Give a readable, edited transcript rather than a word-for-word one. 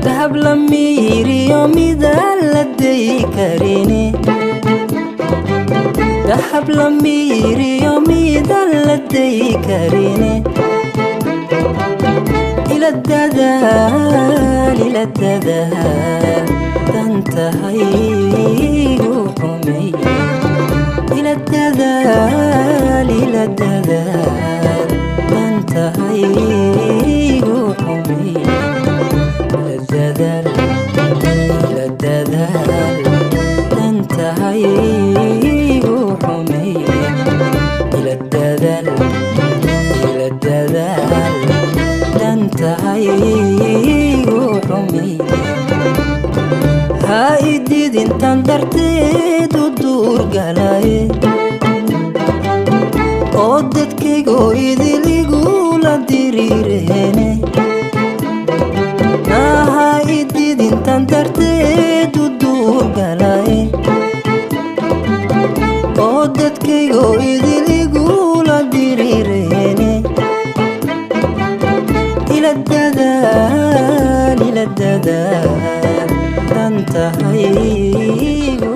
Dahab la miiriyo midaan la dayi karine, dahab la miiriyo midaan la dayi karine. Ila dadaal, ila dadaal, dantahaygu xumay. Ila dadaal, ila dadaal, dantahaygu xumay. Ila dadaal, ila dadaal, dantahaygu xumay. Ila dadaal, ila dadaal, dantahaygu xumay. Ha ididintan darteed u duurgalaye oo dadkaygo idiligula diriireene. Ha ididintan darteed u duurgalaye oo dadkaygo idiligula diriireene. Ila dadaal, ila dadaal, dantahaygu